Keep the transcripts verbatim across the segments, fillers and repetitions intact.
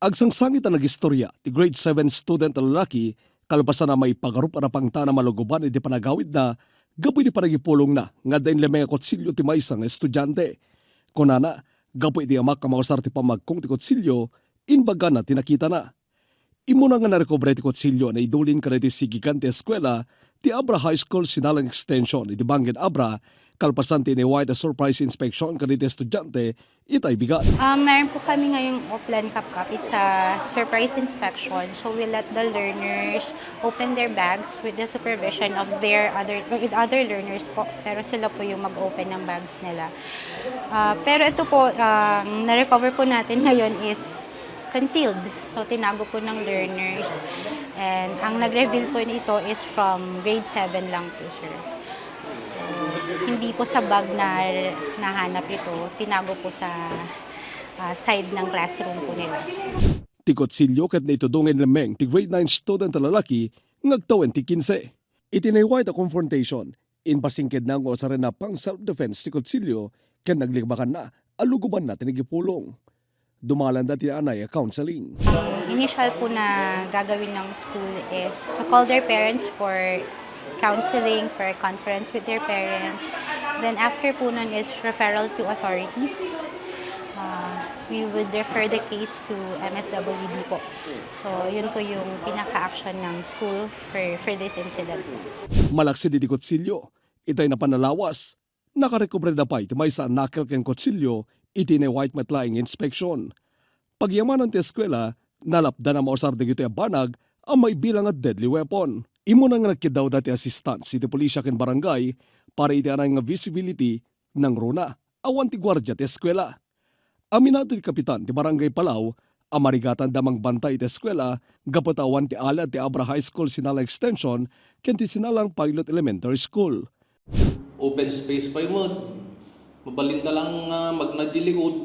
Agsangsangit a nagistorya ti grade seven student a lalaki kalpasan a maipagarup a napangtan a maluguban iti panagawidna gapu iti panagipulongna nga adda inlemmeng a kutsilio ti maysa nga estudiante. Kunana, gapu iti amak a mausar ti pammagkong ti kutsilio, imbagana ti nakitana. Immuna nga narekobre ti kutsilio a naidulin kadagiti sigigan ti eskuela ti Abra High School Sinalang Extension iti Bangked Abra, kalpasan ti iniway a surprise inspection kadagiti estudiante itay bigat. Ah, meron po kami ngayong offline kapkap. It's a surprise inspection. So we let the learners open their bags with the supervision of their other, with other learners po. Pero sila po yung mag-open ng bags nila. Ah, pero ito po, ang na-recover po natin ngayon is concealed. So, tinago po ng learners. And ang nag-reveal po nito is from grade seven lang po, sir. So, hindi po sa bag na nahanap ito. Tinago po sa, ah, side ng classroom po nila. Ti kutsilio ket naitudong nga inlemmeng ti grade nine student a lalaki nga agtawen ti kinse. Iti naywayat a confrontation, impasingkedna nga usarenna pang self-defense ti kutsilio ken naglimakanna a lugubanna ti nagipulong. Dumalanda ti anay a counseling. Initial po na gagawin ng school is to call their parents for counseling, for a conference with their parents. Then after po nun is referral to authorities. Uh, we would refer the case to M S W D po. So, yun po yung pinaka-action ng school for, for this incident. Malaksid iti kutsilio, itay napan a lawas, nakarekobrada pay ti maysa a knuckle ken kutsilio iti naywayat met laeng inspection. Pagyamanan ti eskuela, nalapdan a mausar dagitoy a banag a maibilang a deadly weapon. Immuna nga nagkiddawda ti assistance iti pulisya ken barangay para iti anay nga visibility nangruna awan ti guardia ti eskuela. Aminado ti kapitan ti Barangay Palau a marigatanda a mangbantay iti eskuela gapu ta awan ti alad ti Abra High School Sinalang Extension ken ti Sinalang Pilot Elementary School. Open space pay met. Mabalinda lang nga magna diay likod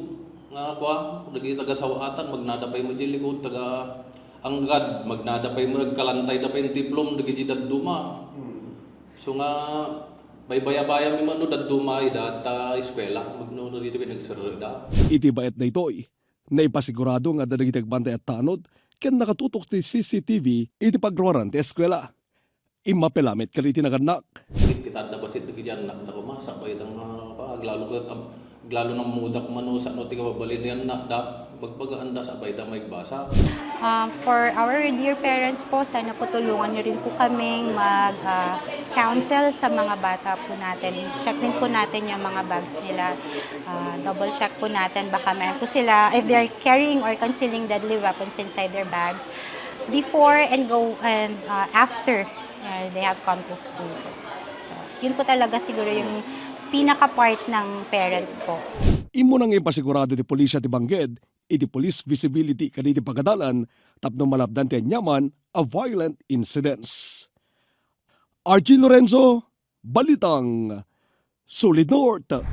nga kua, dagiti taga Sawatan, magnada pay met diay likod, taga Anggad, magnada pay met, agkalantayda pay diplom dagiti dadduma. So nga, baybayabayam mi man no dadduma ida ta eskuela, magno dagiti pinagserreda. Iti bayat daytoy, naipasigurado nga adda dagiti agbantay a tanod ken nakatutok ti C C T V iti pagruaran ti eskuela. Immapela met kadagiti nagannak. Kitkitanda bassit dagiti annakda koma, sabay da nga, ah, aglalo ket, am-, aglalo nammudak man no saan ti kababalin ni annakda, bagbagaanda, sabay da maigbasa. Um, for our dear parents po, sana po tulungan niyo rin po kaming mag, ah, counsel sa mga bata po natin. Check din po natin yung mga bags nila. Ah, double check po natin, baka meron po sila, if they're carrying or concealing deadly weapons inside their bags before and go and, ah, after, ah, they have come to school. So, yun po talaga siguro yung pinaka-part ng parent po. Immuna nga impasigurado ti pulisya ti Bangked iti police visibility kadagiti pagadalan tapno malapdan ti aniaman a violent incidents. Archie Lorenzo, Balitang Solid North.